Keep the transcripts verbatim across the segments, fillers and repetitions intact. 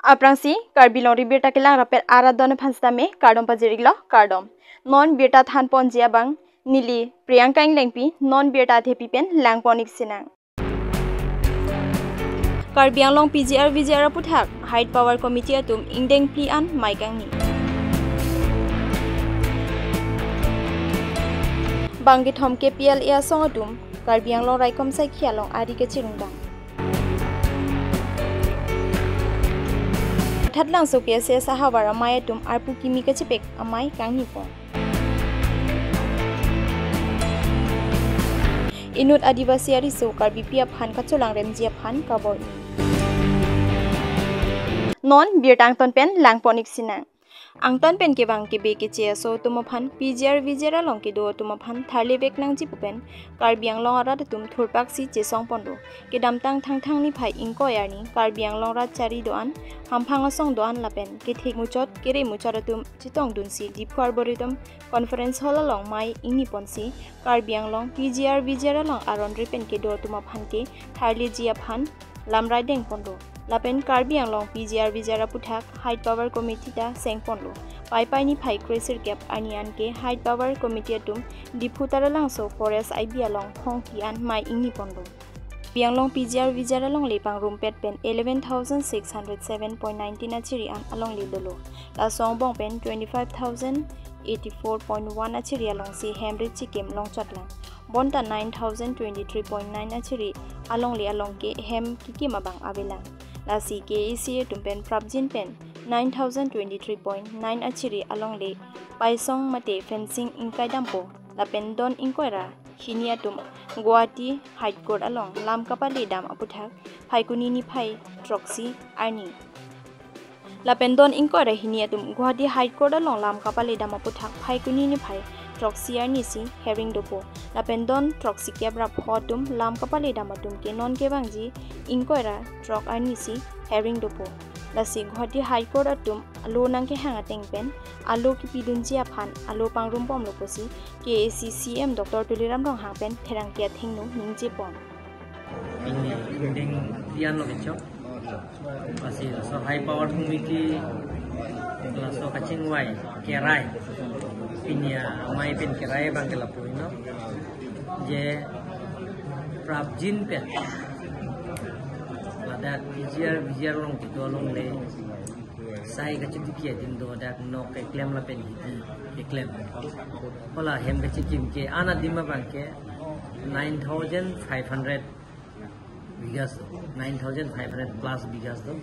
Aphrangsi Karbi Longri Birta kelang rapet arat don aphan sitame kardom pajir-iklo, kardom. Non birta thanponji abang neli Priyanka Englengpi, non birta athepi pen langpon-ik sinang. Karbi Anglong P G R V G R aputhak High Power Committee atum ingdeng phli an mei kangni. Bang kethom K P L A asong atum Karbi Anglong raikom saikhi along ari kachirungdam. Thatlangso K S S ahavar amei atum arpu kimi kachepek amei kangnipon. Inut Adivasi ariso Karbipi aphan kacholangremji aphan kabor-i. Non birta angton pen langpon-ik sinang. Angtan pen kevang kebe keche aso atum aphan P G R V G R along kedo atum aphan tharlevek nangji pu pen Karbi Anglong arat atum thurpaksi chesongponlo. Kedamtang Thangthang niphai ingkoi arni Karbi Anglong rat chari do-an hamphang asong do-an lapen kethek muchot kere muchot atum chetongdunsi Diphu Arboretum Conference Hall along mei ingniponsi Karbi Anglong P G R V G R along aron-ri pen kedo atum aphan ke tharleji aphan lamrai dengponlo. Lapen Karbi Anglong P G R V G R aputhak High Power Committee ta sengponlo. Paipai niphai kresirkep arni an ke High Power Committee atum Diphu Taralangso Forest I B along khongki an mei ingniponlo. Karbi Anglong P G R V G R alongle pangrumpet pen eleven thousand six hundred seven point nineteen achiri an alongle dolo. Laso angbong pen twenty-five thousand eighty-four point one achiri alongsi hem rit chikim longchotlang. Bonta nine thousand twenty-three point nine achiri alongle along ke hem kikim abang avelang. Lasi K A C atum pen prapjin pen nine thousand twenty-three point nine achiri alongle paisong mate fencing ingkai dampo. Lapen don ingkoi ra hini atum Guwahati High Court along lam kapale dam aputhak Phaikuni niphai throksi arni. Lapen don ingkoi ra hini atum Guwahati High Court along lam kapale dam aputhak Phaikuni niphai throksi arnisi hearing dopo. Lapen don throksikep ra pho atum lam kapale dam atum ke non kevangji ingkoi ra throk arnisi hearing dopo. Lasi Guwahati High Court atum alo nangkehang ateng pen alo kipidunji aphan alo pangrumpomlo pusi K A C C M Doctor Tuliram Ronghang pen pherangke athengno ningjepon. Pini ingdeng phli an lo kecho. Lasi laso High Power Committee laso kachingvai kerai. Pini amei pen kerai abang ke lapu-iklo. Je prapjin pen ladak P G R V G R along kedo alongle sai kachitiki adim do, dak nok keklem lapen hidi keklem. Hala hem kachikim ke an adim abang ke nine thousand five hundred bighas do, nine thousand five hundred plus bighas do.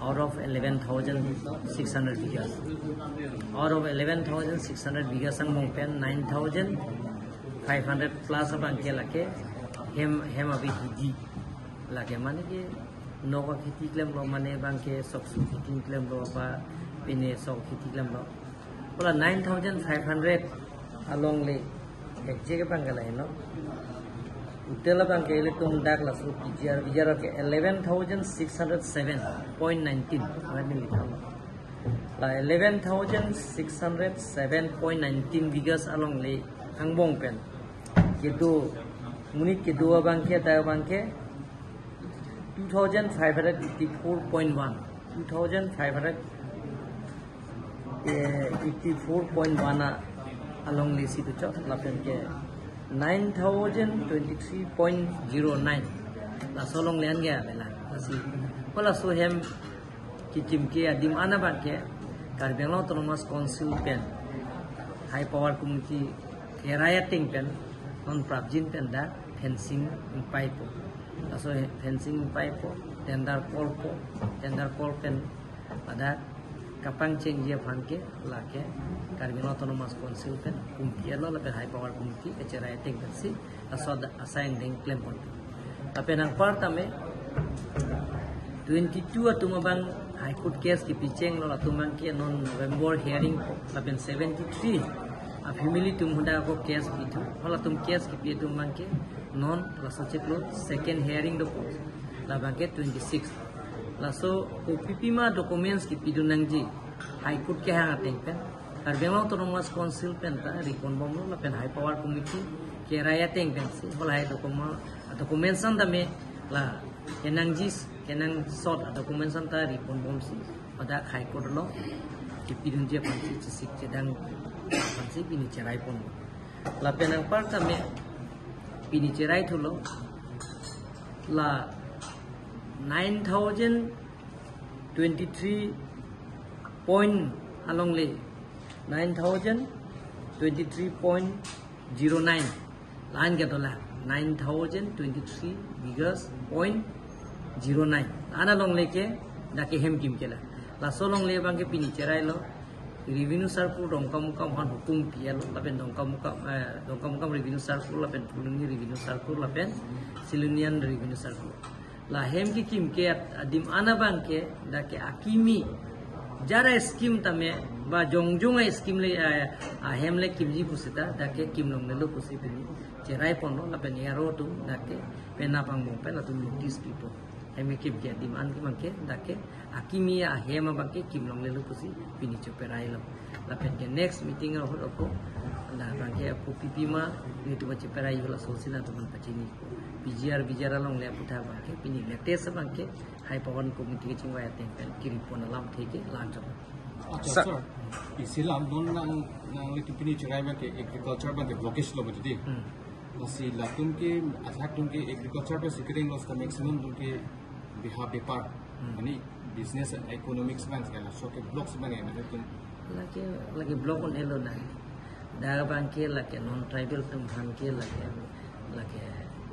Out of eleven thousand six hundred bighas. Out of eleven thousand six hundred bighas angbong pen nine thousand five hundred plus abang ke lake hem, hem ave hidi. Lake mane ke nok akhiti klemlo, mane abang ke sok sok khiti klemlo, apa pine sok khiti klemlo. Hala nine thousand five hundred alongle ekje ke abang ke lahelo. Total abang ke ilitum dak laso P G R V G R ke eleven thousand six hundred seven point nineteen. Amat ni likha. La eleven thousand six hundred seven point nineteen bighas alongle angbong pen kedo, monit kedo abang ke, ta abang ke two thousand five hundred eighty-four point one, two thousand five hundred eighty-four point one a alongle si dochot, lapen ke nine thousand twenty-three point zero nine. Laso alongle an ke avelang. Lasi hala laso hem kikim ke adim an abang ke Karbi Anglong Autonomous Council pen High Power Committee kerai ateng pen non prapjin pen dak fencing ingpaipo. Laso fencing ingpaipo, tender call po, tender call pen pada kapangchengji aphan ke lake Karbi Anglong Autonomous Council pen Committee lo, lapen High Power Committee kecherai ateng pensi laso asai ingdeng klemponpo. Lapen anparta me twenty-two atum abang High Court case kipichenglo, latum abang ke non November hearing po. Lapen seventy-three a family atum hadak ako case pithu. Halatum case kipi atum abang ke non laso chiklo second hearing dopo. La abang ke twenty-six. Laso kopipi ma documents kipidun nangji High Court kehang ateng pen, Karbi Anglong Autonomous Council pen ta riponbomlo, lapen High Power Committee kerai ateng pensi hala document, documents an tame la kenangji, Kenangsot a-documents anta ripon bomsi, hadak High Court along kipidunji aphansi, chesik chedang aphansi pini cherai pon. Lapen anpar tame pini cherai thulo, la nine thousand twenty-three point alongle, nine thousand twenty-three point zero nine. La-an ke dola nine thousand twenty-three bighas point zero nine. La-an alongle ke dak ke hem kimke la. Laso alongle abang ke pini cherai lo. Revenue circle Dongkamukam aphan hukum pilo, lapen Dongkamukam, eh, Dongkamukam Revenue Circle, lapen Phuloni Revenue Circle, lapen Silonijan Revenue Circle. La hem kekimke at-, adim an abang ke, dak ke akimi jara scheme tame ba jongjong a-scheme le, eh, ahem le kimji pusita, dak ke kim longlelo pusi pini cherai ponlo, lapen A R O atum dak ke penap angbong pen latum notice pipo. Hem kekimke adim an ke abang ke, dak ke akimi ahem abang ke kim longlelo pusi pini cheperai lo. Lapen ke next meeting ahut ako, la abang ke ako pipi ma, nelitum cheperai yo, laso si nangtum aphan pachini ko. P G R, V G R alongle aputhak abang ke, pini latest abang ke, High Power Committee kechingvai ateng pen kiri pon alamthe ke la-an chot. Acha, sir. Sir, isi la non nang, nanglitum pini cherai abang ke agriculture abang ke blockage lo betul di. Hmm. Lasi latum ke, athak atum ke agriculture pe si kereng lo, seta maximum atum ke beha bepar. Hmm. Mane business and economics abang ke laso ke block abang ya, mane atum. Lake, lake block un-elo na. Dak abang ke lake non-tribal atum aphan ke lake, lake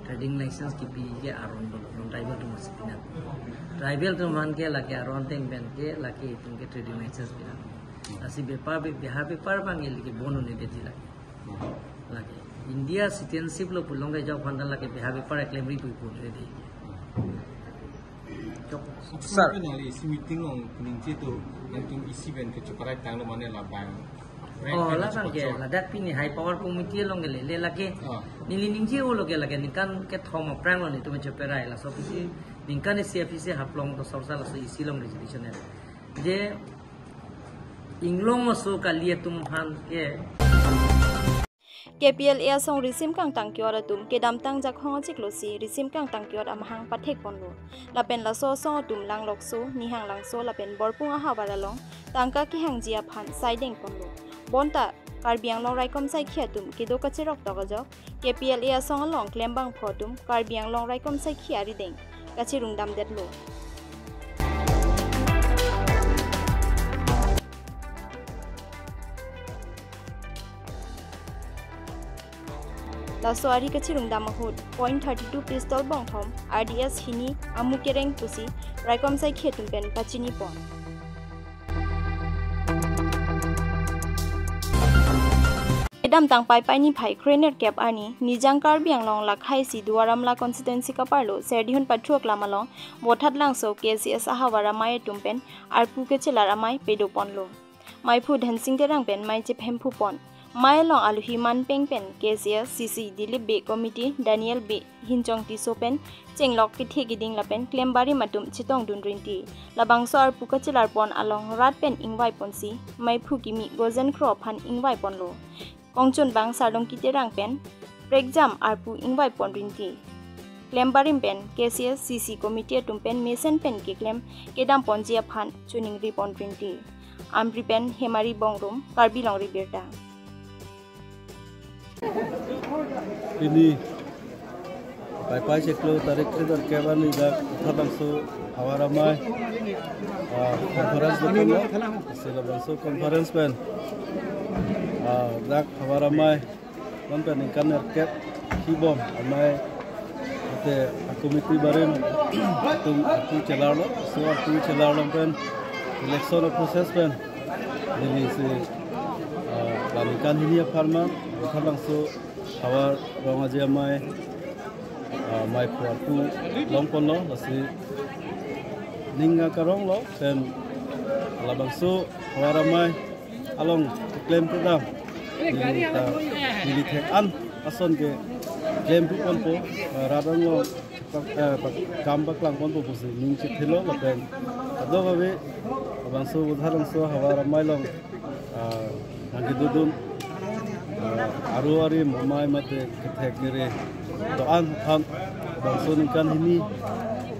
trading license kipi ke aron dolo, non-tribal atum aphansi pinang. Tribal atum aphan ke lake aron ateng pen ke lake itum ke trading license pinang. Lasi bepar be-, beha bepar abang ke lake bon un-edetji lake. Lake India citizenship lo pulote ajok aphan ta lake beha bepar klemri puipo dei. Sir. Sir, nangli isi meeting along ningje to, nangtum isi pen ke cheperai tanglo mane la abang. Oh, la abang ke, ladak pini High Power Committee along ke lele lake. Ah. Neli ningje-olo ke lake ningkan kethom aphrang lo nelitum cheperai, laso aphi si ningkan isi aphi si haplong to sorsa laso isi along resolution ya. Je inglong aso kali atum aphan ke. K P L A asong risim kangtang ke-ot atum kedamtang jakhong achiklo si risim kangtang ke-ot amahang pathek ponlo. Lapen laso asong atum Langlokso, Nihanglangso lapen Borpung ahavar along tangka kehangji aphan saideng ponlo. Bonta Karbi Anglong raikom saikhi atum kedo kacherok tok ajok K P L A asong along klembangphu atum Karbi Anglong raikom saikhi arideng kachirung damdetlo. Laso ari kachirung dam ahut point thirty-two pistol bongthom, R D S hini, amu kereng pusi raikom saikhi atum pen pachini pon. Kedamtang Paipai niphai krenerkep arni Nijang Karbi Anglong lakhai isi Duar Amla constituency kaparlo Serdihun Pathu aklam along Bothatlangso K C S ahavar amei atum pen arpu kechelar amei pado ponlo. Meiphu Dhensing Terang pen mei chephemphu pon. Mei along aluhi manpeng pen K C S C C Dilip Bey, committee Daniel Bey, Hinchong Tisso pen chenglok kethe keding lapen klembarim atum chetongdun rinti. Labangso arpu kachelar pon along rat pen ingvai ponsi meiphu kimi Gojen Kro aphan ingvai ponlo. Kongchunbang Sardongki Terang pen prekjam arpu ingvai pon rinti. Klembarim pen K C S C C committee atum pen mesen pen keklem kedam ponji aphan choningri pon rinti. Amri pen Hemari Bongrung, Karbi Longri Birta. Pini Paipai chiklo tarik krenerkep arni dak Bothatlangso havar amei, ah, conference doponlo, si labangso conference pen, ah, dak havar amei, non pen ningkan nerkep hibom amei, ate a-committee barim atum arpu chelarlo, so arpu chelar along pen election a-process pen neli si, ah, la ningkan hini apharman Bothatlangso havar rong aje amei, ah, meiphu arpu long ponlo, lasi ning akaronglo pen labangso havar amei along keklem kedam neli ta, neli thek-an ason keklem pu ponpo, ah, rat along pak-, eh, pak-, kam paklang ponpo pusi ning chethelo lapen kadokave labangso Bothatlangso havar amei along, ah, nangkedodun, ah, aru arim amei mate kethek kere do-an aphan labangso ningkan hini,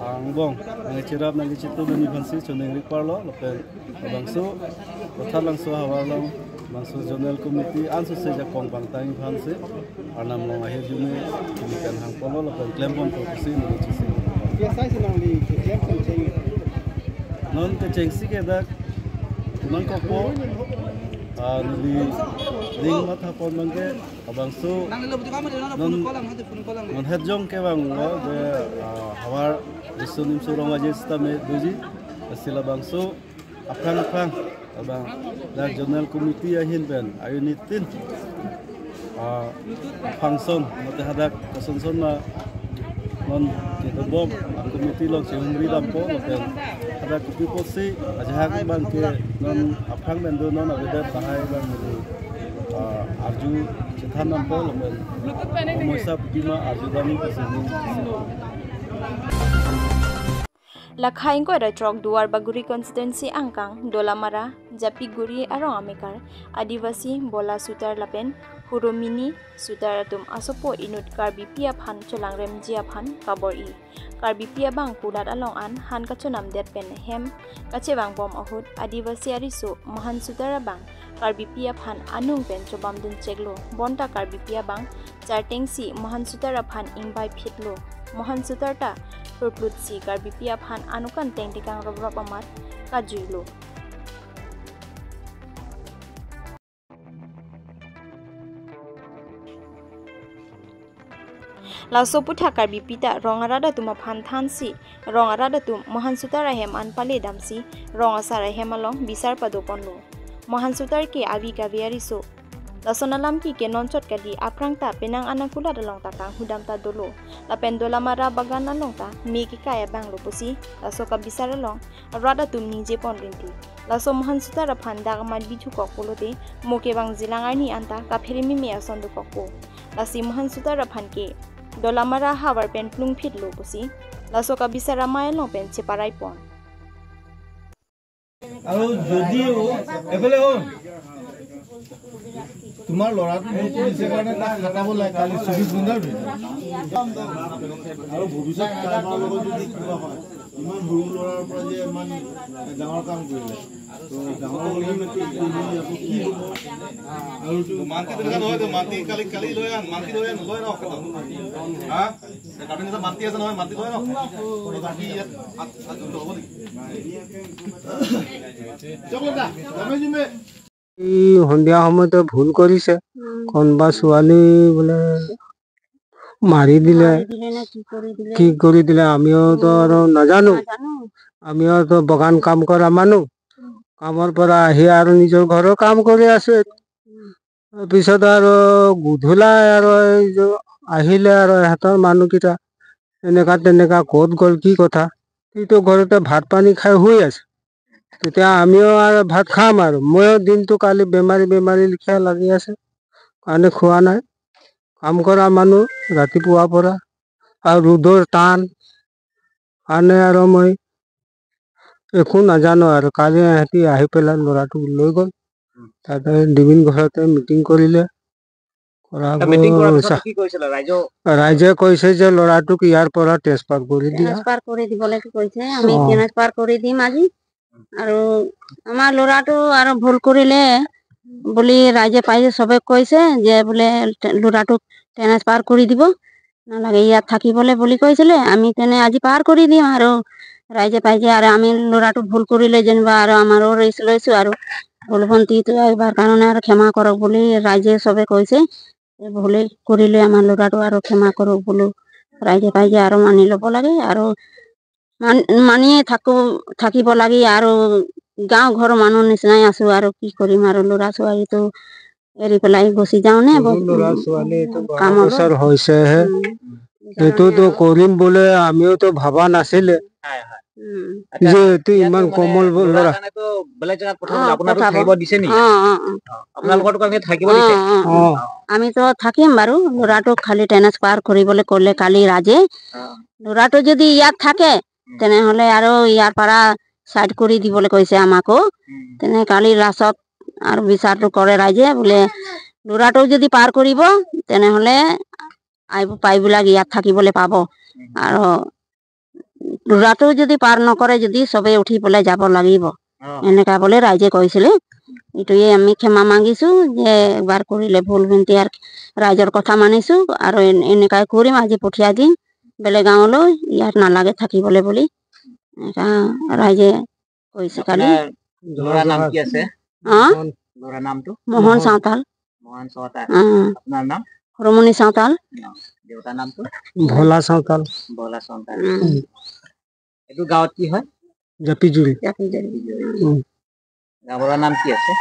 ah, Angbong nangcherap nangchitu dun aphansi choningri parlo lapen labangso Patharlangso havar along labangso zonal committee ansose jakong bangtang aphansi Arnam along ahirjume kami kan hang polo lapen klem ponpo pusi neli chisi. Kesai si nangli keklem poncheng? Non kechengsi ke dak kunang kokpo, ah, neli ning matha pon abangke labangso Nang lelo buti kamu dia nang non phone call lang, nanti phone call lang. Non het jong ke bang lo je, ah, havar Riso Nimso Rong Aje sitame doji, lasi labangso aphrang aphrang labang dak zonal committee ahin pen ayunitin, ah, function mate hadak koson son ma non kedobom a committee along chehumri dampo lapen hadak kopi apotsi ajahak abangke non aphrang pen do non avedet lahai abang neli, ah, arju chethan dampo lapen omoisa pima arju dam pusi neli. Lakha ingkoi ra throk Duar Bagori constituency angkang Dolamara, Japiguri arong amekar Adivasi Bola Sutar lapen Hurumini Sutar atum asopo inut Karbipi aphan cholangremji aphan kabor-i. Karbipi abang kulat along an han kachonamdet pen hem kachevangbom ahut Adivasi ariso Mohan Sutar abang Karbipi aphan anung pen chobamdun cheklo. Bonta Karbipi abang chartengsi Mohan Sutar aphan ingbai phitlo. Mohan Sutar ta purplutsi Karbipi aphan anukan tengtekang roprop amat kajuilo. Laso aputhak Karbipi ta rong arat atum aphan thansi, rong arat atum Mohan Sutar ahem an pale damsi, rong asar ahem along bisar padoponlo. Mohan Sutar ke avi kave ariso. Lason alam ke ke non chot kali, aphrang ta penang anakulat along ta kanghudam ta dolo. Lapen Dolamara bagan along ta me kekai abang lo pusi laso kabisar along rat atum ningje pon rinti. Laso Mohan Sutar aphan dak amat bithu kok pulote mo kevangjilang arni anta kaphere meme ason dokokpo. Lasi Mohan Sutar aphan ke Dolamara havar pen plung phitlo pusi laso kabisar amei along pen cheparai pon. আৰু যদিও এইফালে হ'ল, তোমাৰ ল'ৰাটো ভুল কৰিছে কাৰণে তাক খাটাব লাগে কালি চৌবিছ ঘণ্টাৰ ভিতৰত। আৰু ভৱিষ্যত কাৰোবাৰ লগত যদি কিবা হয়, ইমান সৰু ল'ৰাৰ পৰা যে ইমান ডাঙৰ কাম কৰিলে, তো ডাঙৰ হ'লে কি, কি হ'ব? আৰু তো মাটি তেনেকুৱা নহয়, তো মাটি কালি, কালি লৈ আন, মাটি লৈ আন, লৈ আনক। হা? কাবিনেটত মাটি আছে নহয়, মাটি লৈ আনক। বাকী ইয়াত হাত, হাত জড়িত হ'ব নেকি? এই সন্ধিয়া সময়তে ভুল কৰিছে। উম। কোনোবা ছোৱালী বোলে মাৰি দিলে, মাৰি দিলে নে কি কৰি দিলে? কি কৰি দিলে, আমিও তো আৰু নাজানো। নাজানো। আমিও তো বাগান কাম কৰা মানুহ। উম। কামৰ পৰা আহি আৰু নিজৰ ঘৰৰ কাম কৰি আছো। উম। পিছত আৰু গধূলা আৰু এই যে আহিলে আৰু সিহঁতৰ মানুহকেইটা, এনেকা তেনেকা, ক'ত গ'ল, কি কথা, সিটো ঘৰতে ভাত পানী খাই শুই আছে। তেতিয়া আমিও আৰু ভাত খাম আৰু, ময়ো দিনটো কালি বেমাৰী বেমাৰী লিখা লাগি আছে, কাৰণে খোৱা নাই। কাম কৰা মানুহ ৰাতিপুৱাৰ পৰা, আৰু ৰ'দৰ টান কাৰণে আৰু মই একো নাজানো আৰু। কালি সিহঁতি আহি পেলাই ল'ৰাটো লৈ গ'ল। উম। তাতে ডিবিন ঘৰতে মিটিং কৰিলে। কৰা এ, মিটিং কৰাৰ পিছত চা-, কি কৈছিলে ৰাইজৰ? ৰাইজে কৈছে যে ল'ৰাটোক ইয়াৰ পৰা ট্ৰেন্সফাৰ কৰি দিয়া। ট্ৰেন্সফাৰ কৰি দিবলৈ কৈছে, আমি অ। ট্ৰেন্সফাৰ কৰি দিম আজি। আৰু আমাৰ ল'ৰাটো আৰু ভুল কৰিলে বুলি ৰাইজে পাইছে, চবে কৈছে যে বোলে ল'ৰাটোক ট্ৰেন্সফাৰ কৰি দিব। নালাগে, ইয়াত থাকিবলৈ বুলি কৈছিলে। আমি তেনে আজি পাৰ কৰি দিম আৰু ৰাইজে পাইছে আৰু আমি ল'ৰাটো ভুল কৰিলে যেনিবা আৰু আমাৰো ৰিস্ক লৈছো আৰু ভুল ভণ্টিটো এইবাৰ কাৰণে আৰু ক্ষমা কৰক বুলি ৰাইজে চবে কৈছে। এই ভুলে কৰিলে আমাৰ ল'ৰাটো আৰু ক্ষমা কৰক বোলো। ৰাইজে পাইছে আৰু মানি ল'ব লাগে আৰু মান-, মানিয়ে থাকো, থাকিব লাগে আৰু গাঁও ঘৰৰ মানুহ নিচিনাই আছো আৰু কি কৰিম আৰু ল'ৰা ছোৱালীটো এৰি পেলাই গুচি যাওঁ নে? সৰু বহুত, ল'ৰা উম, ছোৱালী এইটো বাৰ কামত। বছৰ হৈছেহে। উম। এইটোতো কৰিম বুলি আমিওতো ভবা নাছিলে। হয়, হয়। উম। আচ্ছা, যে এইটো ইয়াত ইমান মানে কোমল ব-, ল'ৰা ল'ৰা। কাৰণে তো বেলেগ জেগাত পঠাব অ, লাগে, আপোনালোকক পঠাব। থাকিব দিছে নি? অ, অ, অ। অ, আপোনালোকৰতো কাৰণে থাকিব অ, দিছে? অ, অ। অ। আমিতো থাকিম বাৰু, ল'ৰাটোক খালি ট্ৰেন্সফাৰ কৰিবলৈ ক'লে কালি ৰাজে। অ। ল'ৰাটো যদি ইয়াত থাকে, উম। তেনেহ'লে আৰু ইয়াৰ পৰা চাইড কৰি দিবলৈ কৈছে আমাকো। উম। তেনে কালি লাষ্টত আৰু বিচাৰটো কৰে ৰাইজে, বোলে ল'ৰাটো যদি পাৰ কৰিব, তেনেহ'লে আহিব, প্ৰায়বিলাক ইয়াত থাকিবলৈ পাব। উম। আৰু ৰোডটো যদি পাৰ নকৰে, যদি সবে উঠি পেলাই যাব লাগিব, অ। এনেকা বুলি ৰাইজে কৈছিলে। এইটোৱে আমি ক্ষমা মাগিছো যে একবাৰ কৰিলে ভুল ভ্ৰান্তি আৰু ৰাইজৰ কথা মানিছো আৰু এন-, এনেকাই কৰিম। আজি পঠিয়াই দিম বেলেগ গাঁৱলৈ, ইয়াত নালাগে থাকিবলৈ বুলি এনেকা ৰাইজে কৈছে কালি। আপোনাৰ ল'ৰা নাম কি আছে? অ? মোহন। ল'ৰা নামটো? মোহন মোহন। চাওতাল। মোহন চাওতাল। অ। আপোনাৰ নাম? ৰমণী চাওতাল। অ। দেউতাৰ নামটো? ভোলা চাওতাল। ভোলা চাওতাল। উম। এইটো গাঁৱত কি হয়? জাপিজুৰি। জাপিজুৰি। উম। গাঁওবুঢ়াৰ নাম কি আছে?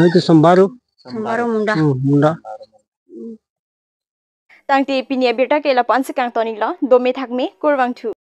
এইটো চম্বাৰু। চম্বাৰু মুণ্ডা। উম, Munda. Tangte pini abirta ke lapu-an si kangtonlo, dome thakme, kurvangthu.